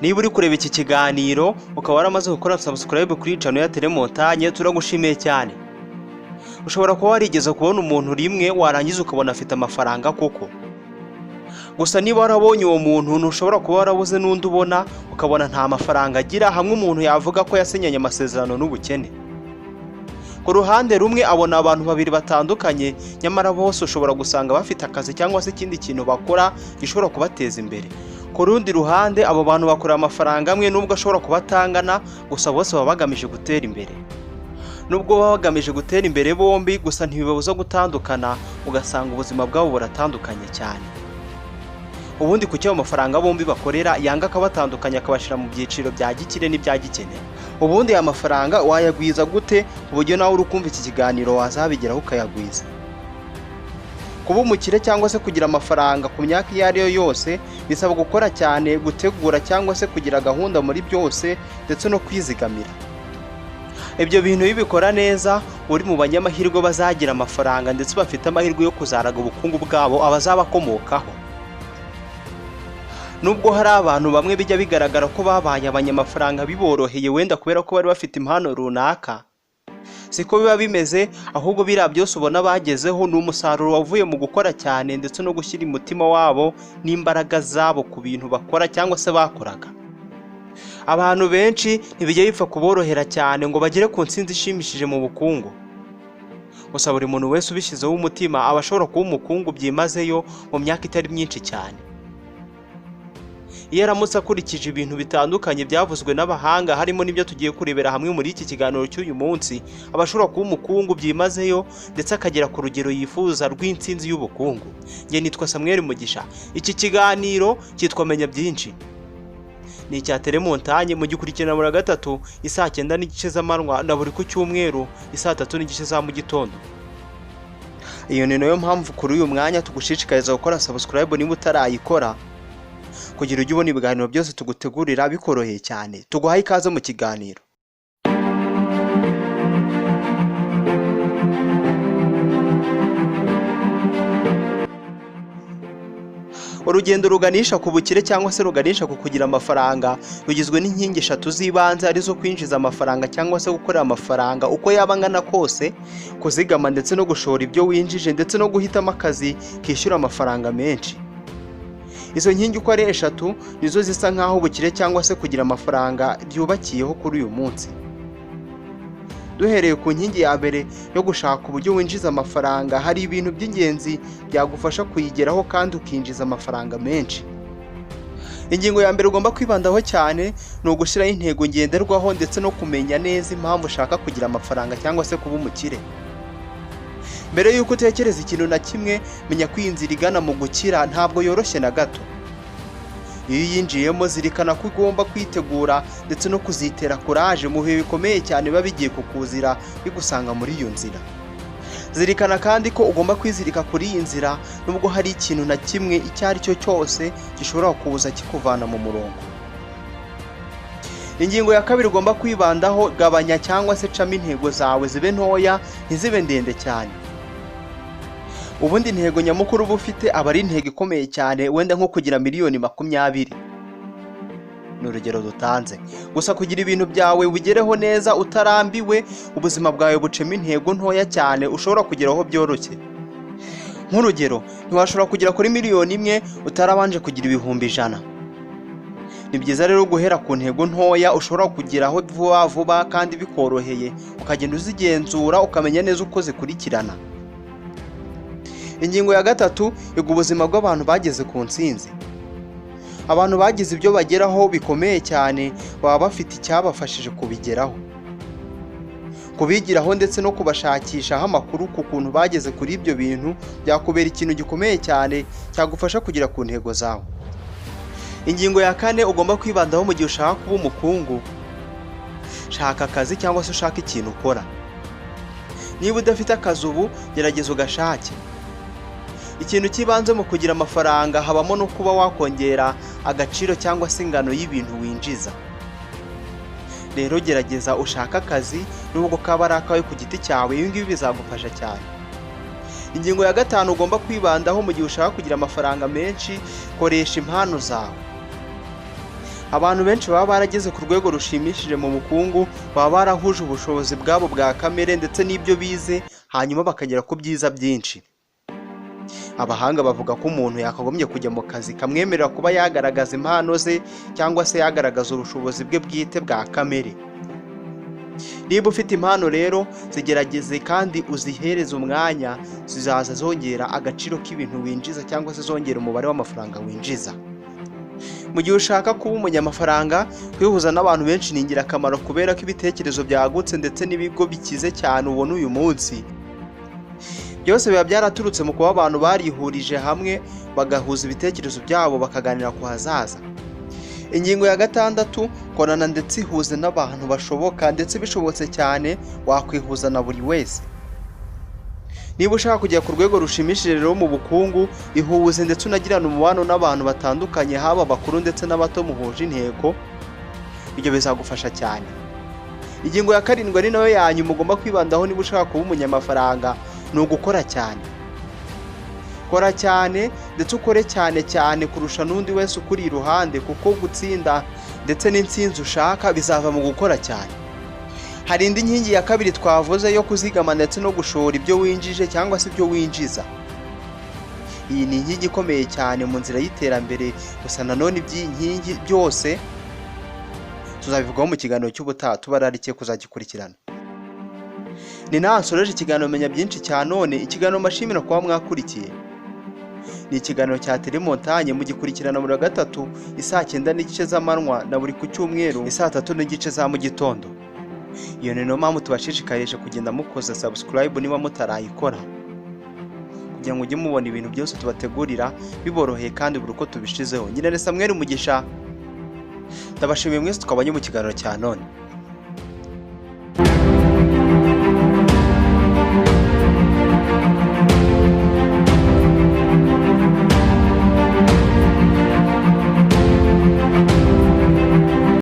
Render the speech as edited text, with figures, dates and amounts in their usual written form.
Niba uri kureba iki kiganiro ukaba waramaze gukora subscribe kuri channel ya Telemontagne, turagushimiye cyane. Ushobora kuba warigeze kubona umuntu rimwe warangiza ukabona afite amafaranga koko. Gusa niba warabonye uwo muntu, ntushobora kuba warabuze n'undi ubona ukabona nta mafaranga agira, hamwe umuntu yavuga ko yasinyanye amasezerano n'ubukene. Ku ruhande rumwe abona abantu babiri batandukanye, nyamara bose ushobora gusanga bafite akazi cyangwa se ikindi kintu bakora gishobora kubateza imbere. Ku rundi ruhande abo bantu bakorera amafaranga amwe, nubwo ashobora kuba atangana, gusa bose baba bagamije gutera imbere. Nubwo baba bagamije gutera imbere bombi, gusa ntibibabuza gutandukana, ugasanga ubuzima bwabo buratandukanye cyane. Ubundi kuki ayo mafaranga bombi bakorera yanga akabatandukanya, akabashyira mu byiciro bya gikire n'ibya gikene? Ubundi aya mafaranga wayagwiza gute ku buryo nawe uri kumva iki kiganiro wazabigeraho ukayagwiza? Kuba umukire cyangwa se kugira amafaranga ku myaka iyo ari yo yose bisaba gukora cyane, gutegura cyangwa se kugira gahunda muri byose, ndetse no kwizigamira. Ibyo bintu iyo ubikora neza, uri mu banyamahirwe bazagira amafaranga ndetse bafite amahirwe yo kuzaraga ubukungu bwabo abazabakomokaho. Nubwo hari abantu bamwe bijya bigaragara ko babaye abanyamafaranga biboroheye, wenda kubera ko bari bafite impano runaka, siko biba bimeze. Ahubwo biriya byose ubona bagezeho ni umusaruro wavuye mu gukora cyane ndetse no gushyira umutima wabo n'imbaraga zabo ku bintu bakora cyangwa se bakoraga. Abantu benshi ntibijya bipfa kuborohera cyane ngo bagere ku ntsinzi ishimishije mu bukungu. Gusa buri muntu wese ubishyizeho umutima aba ashobora kuba umukungu byimazeyo mu myaka itari myinshi cyane, iyo aramutse akurikije ibintu bitandukanye byavuzwe n'abahanga, harimo n'ibyo tugiye kurebera hamwe muri iki kiganiro cy'uyu munsi. Aba ashobora kuba umukungu byimazeyo ndetse akagera ku rugero yifuza rw'intsinzi y'ubukungu. Njye nitwa Samuel Mugisha. Iki kiganiro cyitwa Menya Byinshi, ni icya Telemontagne, mu gikurikirana buri gatatu isaa 9:30 z'amanywa na buri ku cyumweru isaa 3:30 za mu gitondo. Iyo ni nayo mpamvu kuri uyu mwanya tugushishikariza gukora subscribe niba utarayikora, kugira ujye ubona ibiganiro byose tugutegurira bikoroheye cyane. Tuguhaye ikaze mu kiganiro. Urugendo ruganisha ku bukire cyangwa se ruganisha ku kugira amafaranga rugizwe n'inkingi eshatu z'ibanze, arizo kwinjiza amafaranga cyangwa se gukorera amafaranga uko yaba angana kose, kuzigama ndetse no gushora ibyo winjije, ndetse no guhitamo akazi kishyura amafaranga menshi. Izo nkingi uko ari eshatu nizo zisa nk'aho ubukire cyangwa se kugira amafaranga byubakiyeho kuri uyu munsi. Duhereye ku nkingi ya mbere yo gushaka uburyo winjiza amafaranga, hari ibintu by'ingenzi byagufasha kuyigeraho kandi ukinjiza amafaranga menshi. Ingingo ya mbere ugomba kwibandaho cyane ni ugushyiraho intego ngenderwaho ndetse no kumenya neza impamvu ushaka kugira amafaranga cyangwa se kuba umukire. Mbere y'uko utekereza ikintu na kimwe, menya ko iyi nzira igana mu gukira ntabwo yoroshye na gato. Iyo uyinjiyemo, zirikana ko ugomba kwitegura ndetse no kuzitera kuraje mu bihe bikomeye cyane biba bigiye kukuzira bigusanga muri iyo nzira. Zirikana kandi ko ugomba kwizirika kuri iyi nzira nubwo hari ikintu na kimwe icyo ari cyo cyose gishobora kuza kikuvana mu murongo. Ingingo ya kabiri ugomba kwibandaho: gabanya cyangwa se camo intego zawe zibe ntoya, ntizibe ndende cyane. Ubundi intego nyamukuru uba ufite aba ari intego ikomeye cyane, wenda nko kugira miliyoni 20, ni urugero dutanze. Gusa kugira ibintu byawe ubigereho neza utarambiwe ubuzima bwawe, bucemo intego ntoya cyane ushobora kugeraho byoroshye. Nk'urugero, ntiwashobora kugera kuri miliyoni 1 utarabanje kugira 100,000. Ni byiza rero guhera ku ntego ntoya ushobora kugeraho vuba vuba kandi bikoroheye, ukagenda uzigenzura ukamenya neza uko zikurikirana. Ingingo ya gatatu: iga ubuzima bw'abantu bageze ku ntsinzi. Abantu bagize ibyo bageraho bikomeye cyane baba bafite icyabafashije kubigeraho. Kubigiraho ndetse no kubashakishaho amakuru ku kuntu bageze kuri ibyo bintu byakubera ikintu gikomeye cyane cyagufasha kugera ku ntego zawe. Ingingo ya kane ugomba kwibandaho mu gihe ushaka kuba umukungu: shaka akazi cyangwa se ushaka ikintu ukora. Niba udafite akazi ubu, gerageza ugashake. Ikintu cy'ibanze mu kugira amafaranga habamo no kuba wakongera agaciro cyangwa se ingano y'ibintu winjiza. Rero gerageza ushake akazi nubwo kaba ari akawe ku giti cyawe, ibi ngibi bizagufasha cyane. Ingingo ya gatanu ugomba kwibandaho mu gihe ushaka kugira amafaranga menshi: koresha impano zawe. Abantu benshi baba barageze ku rwego rushimishije mu bukungu, baba barahuje ubushobozi bwabo bwa kamere ndetse n'ibyo bize, hanyuma bakagera ku byiza byinshi. Abahanga bavuga ko umuntu yakagombye kujya mu kazi kamwemerera kuba yagaragaza impano ze cyangwa se yagaragaza ubushobozi bwe bwite bwa kamere. Niba ufite impano rero, zigerageze kandi uzihereze umwanya, zizaza zongera agaciro k'ibintu winjiza cyangwa se zongera umubare w'amafaranga winjiza. Mu gihe ushaka kuba umunyamafaranga, kwihuza n'abantu benshi ni ingirakamaro kubera ko ibitekerezo byagutse ndetse n'ibigo bikize cyane ubona uyu munsi, byose biba byaraturutse mu kuba abantu barihurije hamwe bagahuza ibitekerezo byabo bakaganira ku hazaza. Ingingo ya gatandatu, korana ndetse ihuze n'abantu bashoboka ndetse bishobotse cyane wakwihuza na buri wese. Niba ushaka kugera ku rwego rushimishije rero mu bukungu, ihuze ndetse unagirane umubano n'abantu batandukanye, haba abakuru ndetse n'abato muhuje intego, ibyo bizagufasha cyane. Ingingo ya karindwi ari nayo yanyu mugomba kwibandaho niba ushaka kuba umunyamafaranga, ni ugukora cyane. Kora cyane ndetse ukore cyane cyane kurusha n'undi wese ukuri iruhande, kuko gutsinda ndetse n'intsinzi ushaka bizava mu gukora cyane. Hari indi nkingi ya kabiri twavuze yo kuzigama ndetse no gushora ibyo winjije cyangwa se ibyo winjiza. Iyi ni inkingi ikomeye cyane mu nzira y'iterambere, gusa nanone iby'iyi nkingi byose tuzabivugaho mu kiganiro cy'ubutaha, tubararikiye kuzagikurikirana. Ni naho nsoreje ikiganiro Menya Byinshi cya none, ikiganiro mbashimira kuba mwakurikiye. Ni ikiganiro cya Telemontagne, mugikurikirana buri wa gatatu isaa 9:30 z'amanywa na buri ku cyumweru isaa 3:30 za mu gitondo. Iyo ni nayo mpamvu tubashishikarije kugenda mukoza subscribe niba mutarayikora, kugira ngo ujye mubona ibintu byose tubategurira biboroheye kandi buri uko tubishizeho. Nyirane Samuel Mugisha, ndabashimiye mwese twabanye mu kiganiro cya none.